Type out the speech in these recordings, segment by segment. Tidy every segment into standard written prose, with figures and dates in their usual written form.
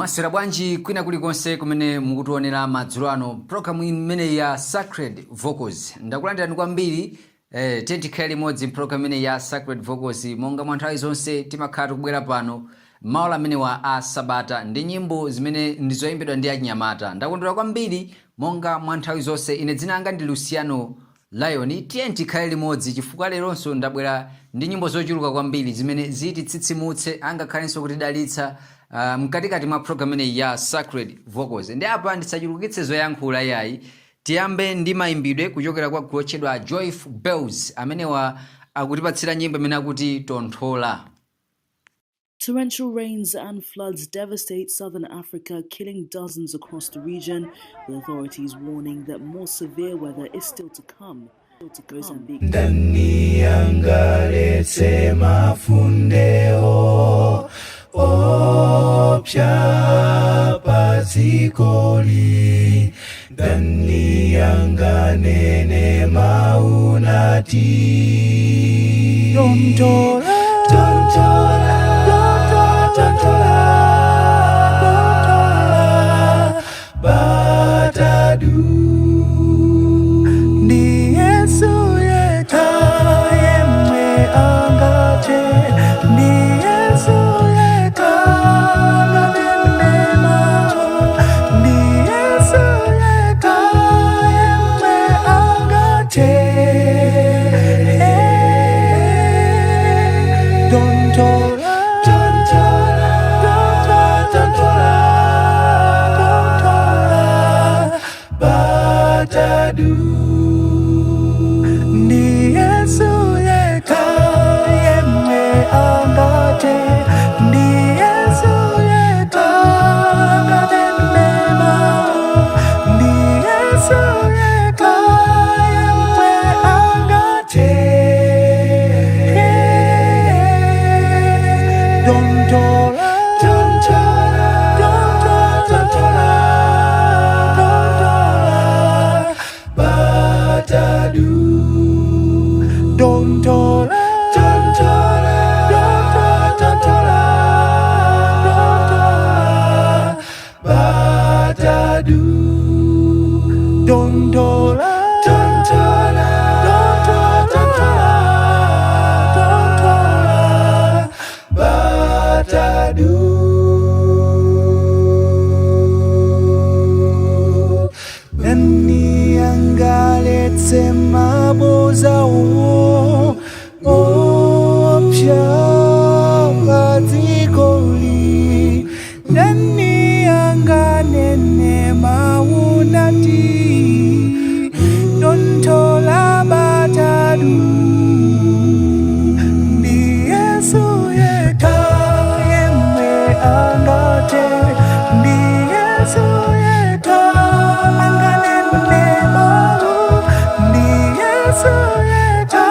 Mwaswera bwanji kwina kulikonse kumene mukutionera madzulo ano? Programu imeneyi ya Sacred Vocals, ndakulandirani kwambiri. Tiye tikhale limodzi mpulogalamu imeneyi ya Sacred Vocals. Monga mwa nthawi zonse, timakhala tikubwera pano maola amenewa a sabata ndi nyimbo zimene ndizoyimbidwa ndi achinyamata. Ndakondwera kwambiri monga mwa nthawi zonse. Ine dzina langa ndi Luciano Lion. Tiye tikhale limodzi chifukwa leronso ndabwera ndi nyimbo zochuluka kwambiri zimene zititsitsimutse, angakhalenso kutidalitsa mkatikati mwa program imeneyi ya Sacred Vocals. Ndi apa ndisachulukitse zoyankhula yayi, tiyambe ndi mayimbidwe kuchokera kwa gulu lotchedwa Joyful Bells, amenewa akutipatsira nyimbo imene akuti "Tonthola". Torrential rains and floods devastate southern Africa, killing dozens across the region, with authorities warning that more severe weather is still to come. Mozambique. Ndani angaletse mafundewo oopsa padzikoli? Ndani anganene mau nati, "Tontola, tontola, tontola, tontola, bata du"? Ndi Yesu yekha yemwe angathe, ndi Yesu yekha anganene mau, ndi Yesu yekha yemwe angathe. Tontola, tontola, tontola, tontola, bata du. Ndi Yesu yekha yemwe angathe, ndi Yesu yekha anganene mau, ndi Yesu yekha yemwe angathe. Tontola, tontola, tontola, tontola, bata du. Tontola, tontola, tontola, tontola, bata du. Tontola, tontola, tontola, tontola, bata du. Ndani angaletse mabodzawo oopsa padzikoli? Ndani anganene mau nati, "Tontola, bata du"? Ndi Yesu yekha yemwe angathe, ndi Yesu yekha anganene mau, ndi Yesu yekha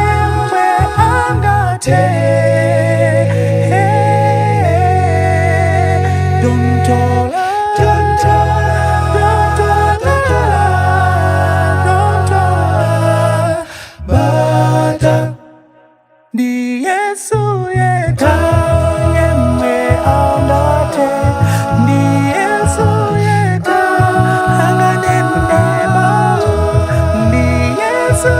yemwe angathe. Tontola, tontola, tontola, tontola, bata. Ndi Yesu yekha yemwe angathe, ndi Yesu yekha anganene mau, ndi Yesu.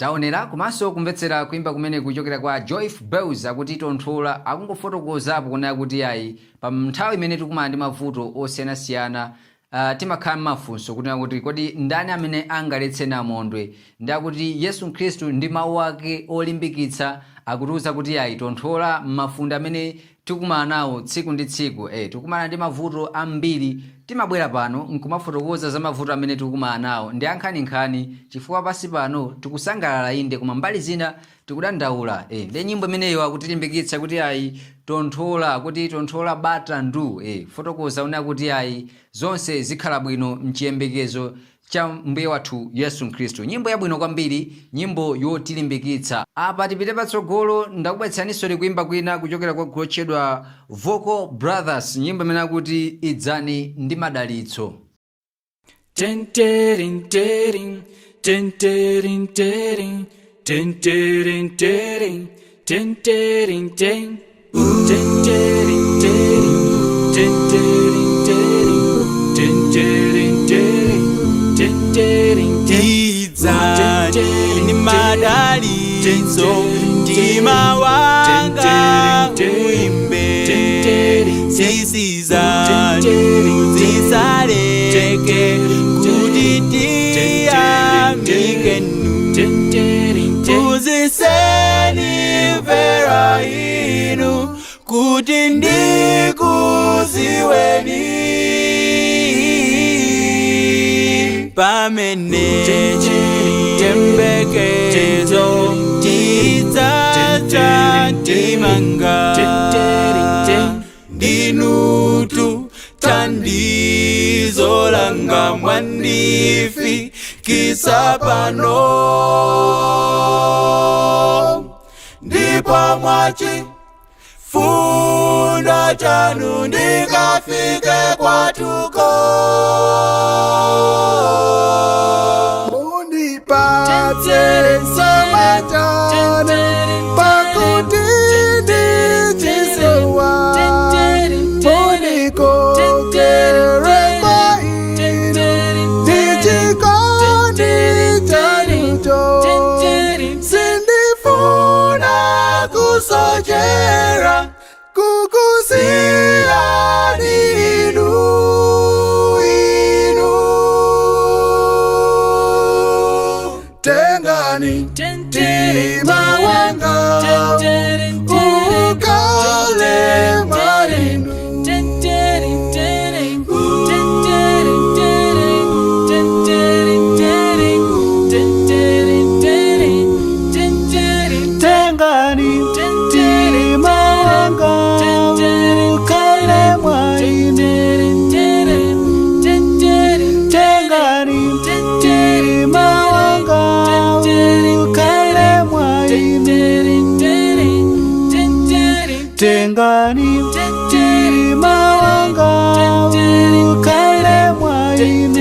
Taonera komanso kumvetsera kuimba kumene kuchokera kwa Joyful Bells, akuti "Tonthola". Akungofotokozapo kunena kuti ayi, pa nthawi imene tikumana ndi mavuto osiyanasiyana, timakhala m'mafunso kunena kuti kodi ndani amene angaletse namondwe? Ndakuti Yesu Khristu ndi mawu ake olimbikitsa akutiuza kuti ayi, tonthola m'mafunde amene tikumana nawo tsiku ndi tsiku. Tikumana ndi mavuto ambiri. Timabwera pano nkumafotokoza za mavuto amene tikukumana nawo ndi ankhaninkhani, chifukwa pasi pano tikusangalala inde, koma mbali zina tikudandaula. Ndi nyimbo imeneyo akutilimbikitsa kuti ayi, tonthola, kuti tonthola, bata ndu. Fotokoza unena kuti ayi, zonse zikhala bwino mchiyembekezo cha Mbuye wathu Yesu Khristu. Nyimbo yabwino kwambiri, nyimbo yotilimbikitsa. Apa tipite patsogolo, ndakubweretsaninso kuimba kwina kuchokera kwa gulu lotchedwa Vocal Brothers, nyimbo imene akuti "Idzani ndi Madalitso". Ten terin terin ten terin terin ten terin terin ten terin ten ten terin terin ten terin terin ten terin terin ten terin ten. Idzani ni madalitso, mtima wanga uimbe, tsitsi zanu zisaleke kuti tiyamikenu. Phunzitseni mvera inu kuti ndikuziweni, pamene chiyembekezo chidzaza mtimanga. Ndinutu thandizo langa, mwandifikisa pano, ndipo mwachi fundo chanu ndikafike kwathuko. Mundipatse samachana, pakuti ndichisowa. Mundikokere kwa inu ndichikondi chanucho. Sindifuna kusochera, kukusiyani inu, inu. Tengani mtima wanga ukale mwainu. Tengani mtima wanga ukale mwainu. Tengani mtima wanga ukale mwainu. Tengani mtima wanga ukale mwainu.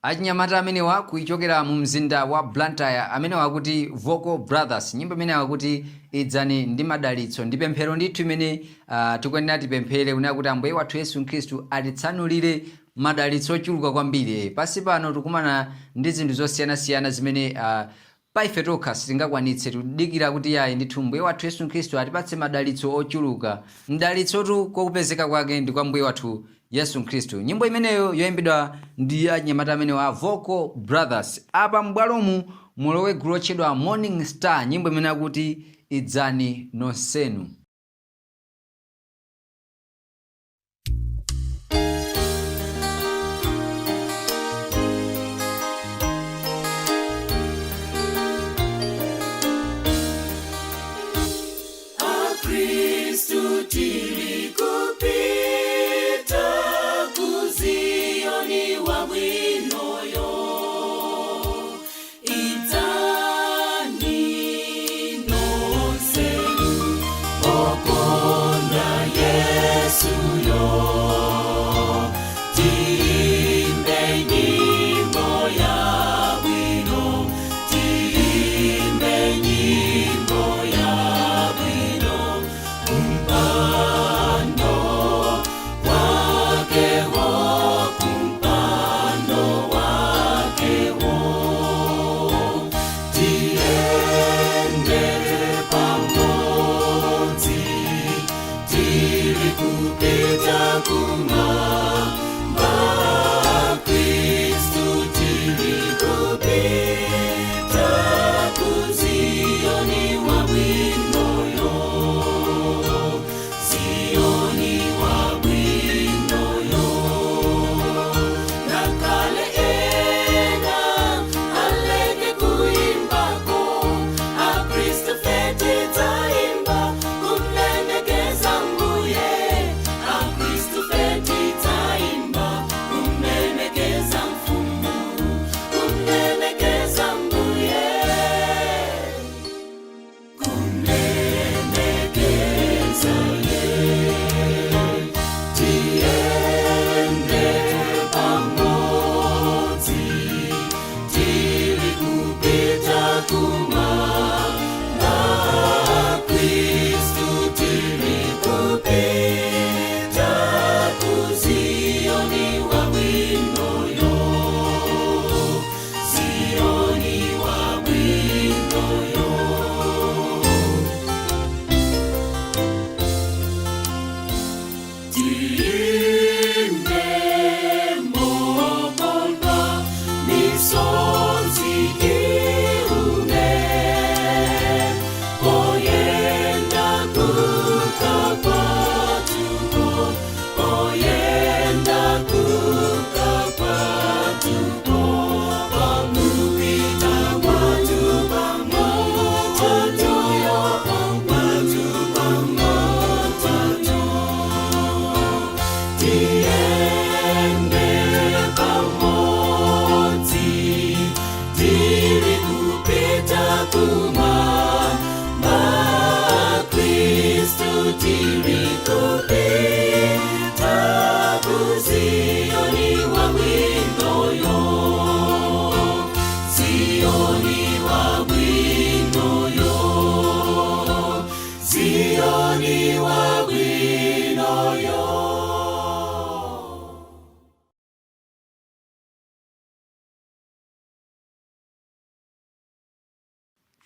Achinyamata amenewa kuichokera mu mzinda wa Blantyre, amenewa akuti Vocal Brothers, nyimbo imene akuti "Idzani ndi Madalitso". Ndi pemphero ndithu imene tikuyenera tipemphere kunena kuti Ambuye wathu Yesu Khristu atitsanulire madalitso ochuluka kwambiri. Pasi pano tikumana ndi zinthu zosiyanasiyana zimene pa ife tokha sitingakwanitse. Tikudikira kuti yayi ndithu, Mbuye wathu Yesu Khristu atipatse madalitso ochuluka. Mdalitsotu kokupezeka kwake ndi kwa Mbuye wathu Yesu Khristu. Nyimbo imeneyo yoyimbidwa ndi achinyamata amene wa Vocal Brothers. Apa m'bwalomu mulowe gulu lotchedwa Morning Star, nyimbo imene akuti "Idzani Nonsenu". Akristu tili kupita kuziyoni wabwinoyo, idzani nonse.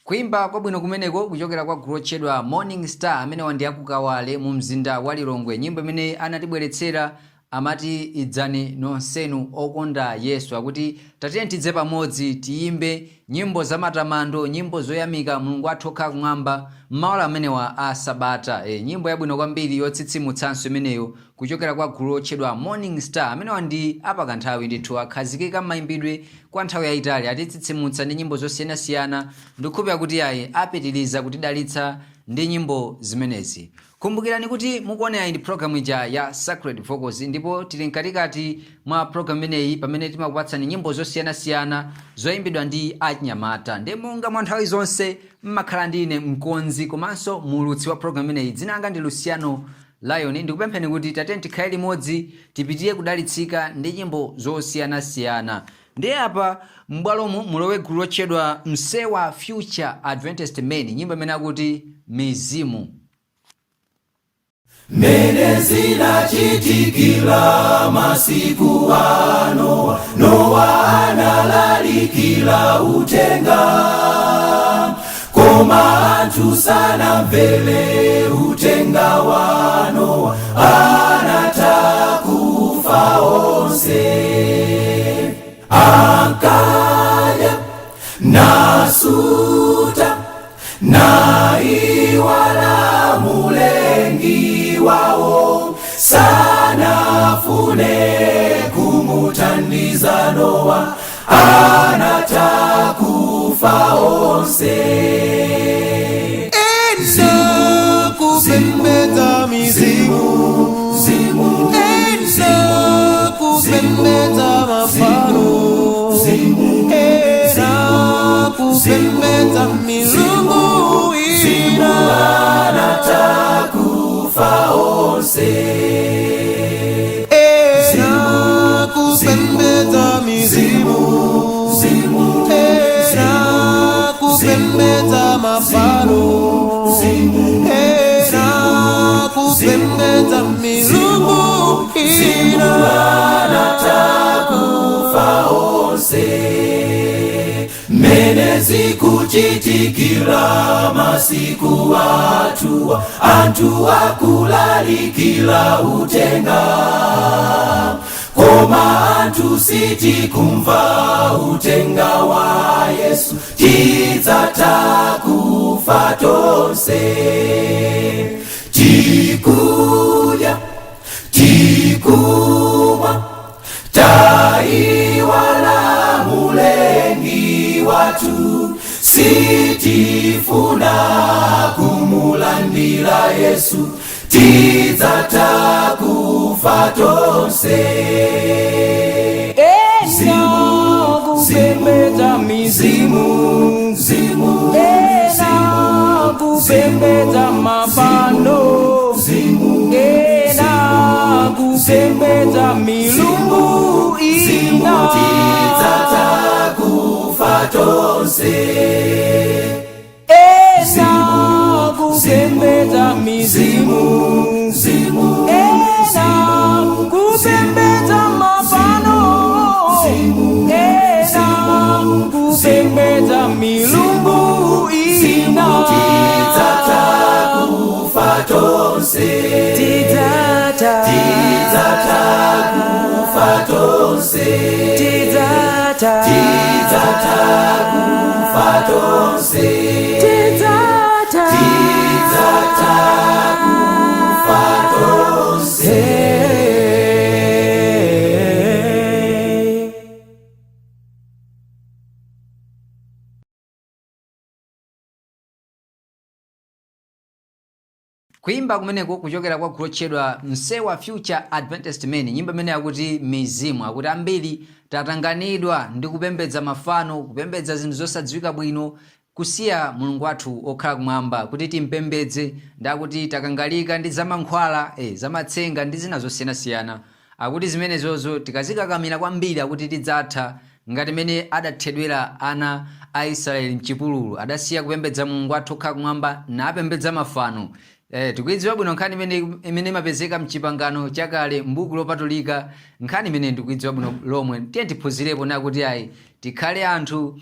Kuimba kwabwino kumeneko kuchokera kwa gulu lotchedwa Morning Star, amene ndi akukawale mu mzinda wa Lilongwe. Nyimbo imene anatibweretsera amati "Idzani nonsenu okonda Yesu". Akuti tatiyeni tidze pamodzi, tiyimbe nyimbo zamatamando, nyimbo zoyamika Mulungu athu okhala kumwamba m'maola amenewa a sabata. Nyimbo yabwino kwambiri yotsitsimutsanso imeneyo kuchokera kwa gulu lotchedwa Morning Star. Amenewa ndi apakanthawi ndithu, akhazikika m'mayimbidwe kwa nthawi yayitali, atitsitsimutsa ndi nyimbo zosiyanasiyana. Ndikukhulupirira kuti ayi, apitiriza kutidalitsa ndi nyimbo zimenezi. Kumbukirani kuti mukuonera ndi programu ija ya Sacred Vocals, ndipo tili mkatikati mwa programu imeneyi pamene timakupatsani nyimbo zosiyanasiyana zoyimbidwa ndi achinyamata. Ndi monga mwa nthawi zonse, mmakhala ndi ine, mkonzi komanso muulutsi wa programu imeneyi. Dzina langa ndi Luciano Lion. Ndikupempheni kuti tatiyeni tikhale limodzi, tipitire kudalitsika ndi nyimbo zosiyanasiyana. Ndiye apa m'bwalomu mulowe gulu lotchedwa Msewa Future Adventist Men, nyimbo imene akuti "Mizimu". Mene zinachitikila masiku ano, Nowa analalikila utenga, koma anthu sanamvere utenga wa Nowa, anatakufa onse. Ankadya nasuta naiwala Mulengi wawo, sanafune kumuthandiza Nowa, anatakufa onse. Ena kupembedza mizimu, ena kupembedza mafano, ena kupembedza milungu ina. Anatakufa onse. Ena kupembedza mizimu, ena kupembedza mafano, ena kupembedza milungu ina. Anatakufa onse. Mene zikuchitikira masiku atuwa, anthu akulalikira utenga, koma anthu sitikumva utenga wa Yesu, tidzatakufa tonse. Tikudya, tikumwa, taiwala Mulengi watu, sitifuna kumulandira Yesu, tidzatakufa tonse. Ena kupembedza mizimu, ena kupembedza mafano, ena kupembedza milungu ina. Tidzatakufa tonse. Ena kupembedza mizimu, ena kupembedza mafano, ena kupembedza milungu ina. Tidzatakufa tonse. Tidzata, Tidzatakufa tonse. Tidzata, Tidzatakufa tonse. Tidzata, Tidzatakufa tonse. Hey. Kuimba kumeneko kuchokera kwa gulu lotchedwa Msewa Future Adventist Men, nyimbo imene akuti "Mizimu". Akuti ambiri tatanganidwa ndi kupembedza mafano, kupembedza zinthu zosadziwika bwino, kusiya Mulungu wathu okhala kumwamba kuti timpembedze. Ndakuti takangalika ndi zamankhwala, zamatsenga ndi zina zosiyanasiyana. Akuti zimenezozo tikazikakamira kwambiri, akuti tidzatha ngati mene adathedwera ana a Israeli mchipululu, adasiya kupembedza Mulungu wathu okhala kumwamba napembedza mafano. Tikuidziwa bwino nkhani imene imapezeka mchipangano chakale, m'buku lopatulika. Nkhani imene ndikuidziwa bwino lomwe. Tiye tiphunzirepo nakuti ayi, tikhale anthu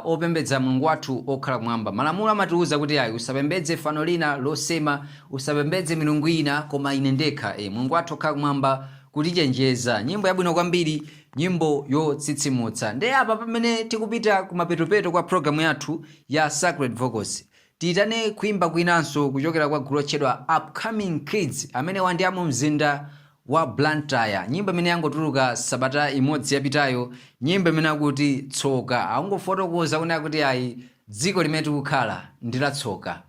opembedza Mulungu wathu okhala kumwamba. Malamulo amatiwuza kuti ayi, usapembedze fano lina losema, usapembedze milungu ina koma ine ndekha. Mulungu wathu okhala kumwamba kutichenjeza. Nyimbo yabwino kwambiri, nyimbo yotsitsimutsa. Ndiye apa pamene tikupita kumapetopeto kwa programu yathu ya Sacred Vocals, tiyitane kuimba kwinanso kuchokera kwa gulu lotchedwa Upcoming Kids, amene wandi amu mzinda wa Blantyre. Nyimbo imene yangotuluka sabata imodzi yapitayo, nyimbo imene akuti Tsoka. Akungofotokoza kunena kuti ayi, dziko limene tikukhala ndi la tsoka.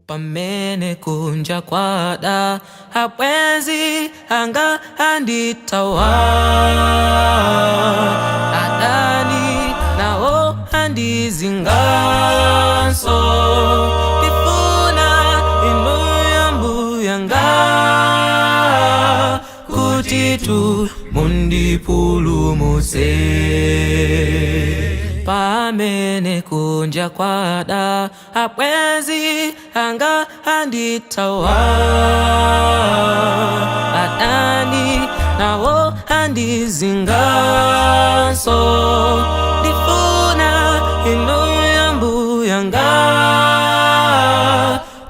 Pamene kunja kwada, abwenzi anga anditawa, adani nawo andizinganso, ndifuna inu yambuyanga kuti tu mundipulumutse. Pamene kunja kwada, abwenzi anga anditawa, adani nawo andizinganso, ndifuna inu yambuyanga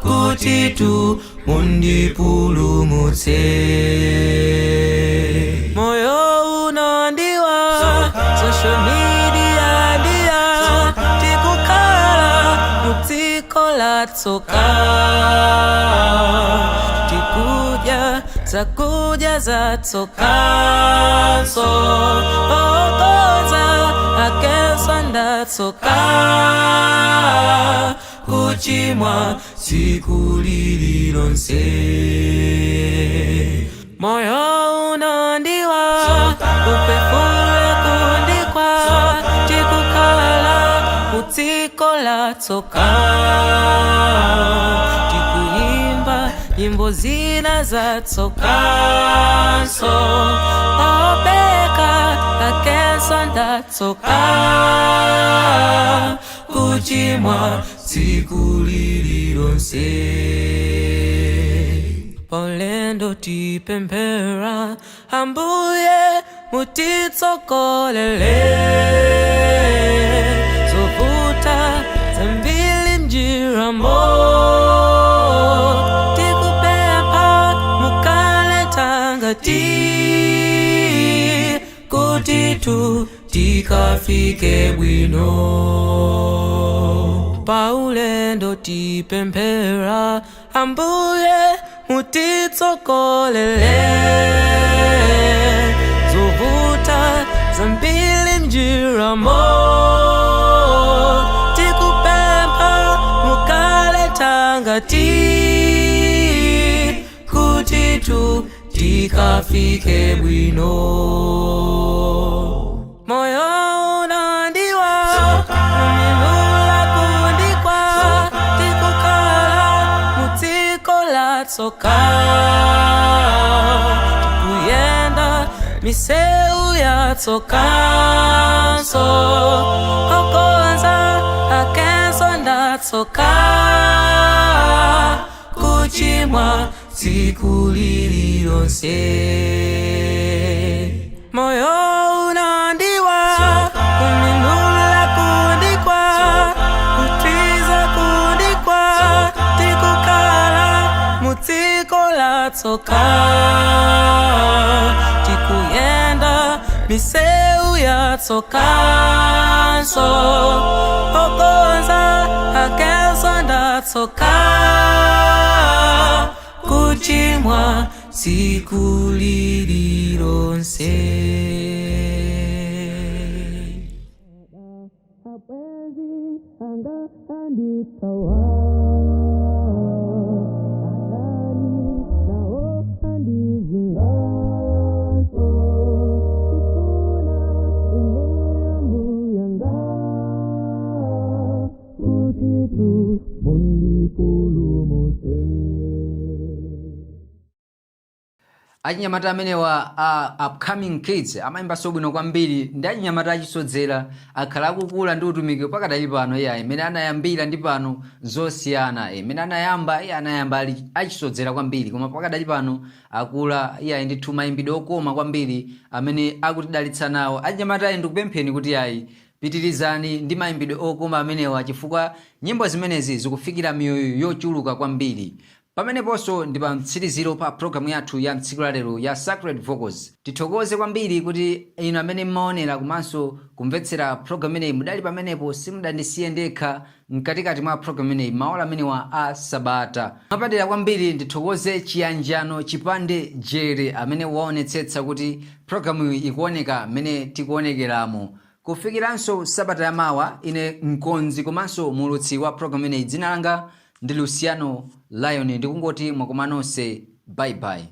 kuti tu mundipulumutse. Moyo uno ndiwa social media, ndiya tikukhala mudziko la tsoka, tikudya zakudya za tsokanso, okonza akenso ndatsoka, kuchimwa tsiku lililonse. Moyo uno ndiwa kupefula kundikwa, tikukhala mudziko la tsoka, tikuyimba nyimbo zina za tsokanso, opeka akenso ndatsoka, kuchimwa tsiku lililonse. Paulendo tipemphera Ambuye mutitsokolele, zovuta zambiri mnjiramo, tikupempha mukale tangati kuti tu tikafike bwino. Paulendo tipemphera Ambuye mutitsokolele, zovuta zambiri mnjiramo, tikupempha mukale tangati kuti tu tikafike bwino. Moyo unandiwa umilula kundikwa, tikukhala mudziko la tsoka, tikuyenda miseu ya tsokanso, okonza akenso ndatsoka, kuchimwa tsiku lililonse. Moyo unandiwa kumindula kundikwa, ndatsoka. Tikuyenda miseu yatsokanso, okonza akenso ndatsoka, kuchimwa tsiku lililonse. Abwenzi anga andithawa, adani nawo andizinganso. Ndifuna inu mbuyanga kuti tu mundipulumutse. Achinyamata amenewa a Upcoming Kids amayimbanso bwino kwambiri. Ndi achinyamata achisodzera, akhala akukula ndi utumiki pakadali pano. Iye imene anayambira ndi pano zosiyana. Imene anayamba, iye anayamba ali achisodzera kwambiri, koma pakadali pano akula. Iye ndithu mayimbidwe okoma kwambiri amene akutidalitsa nawo. Achinyamata ayi, ndikupempheni kuti ayi, pitirizani ndi mayimbidwe okoma amenewa, chifukwa nyimbo zimenezi zikufikira miyoyo yochuluka kwambiri. Pameneponso ndi pa mtsiriziro pa programu yathu ya tsiku la lero ya Sacred Vocals. Tithokoze kwambiri kuti inu amene mmaonera komanso kumvetsera programu imeneyi mudali pamenepo, simudandisiye ndekha mkatikati mwa programu imeneyi maola amenewa a sabata. Mwapadera kwambiri ndithokoze Chiyanjano Chipande Jere amene waonetsetsa kuti programu iyi ikuoneka mmene tikuonekeramo. Kufikiranso sabata yamawa, ine mkonzi komanso muulutsi wa programu imeneyi, dzina langa ndi Luciano Lion, ndikungoti mwakoma nonse, bye bye.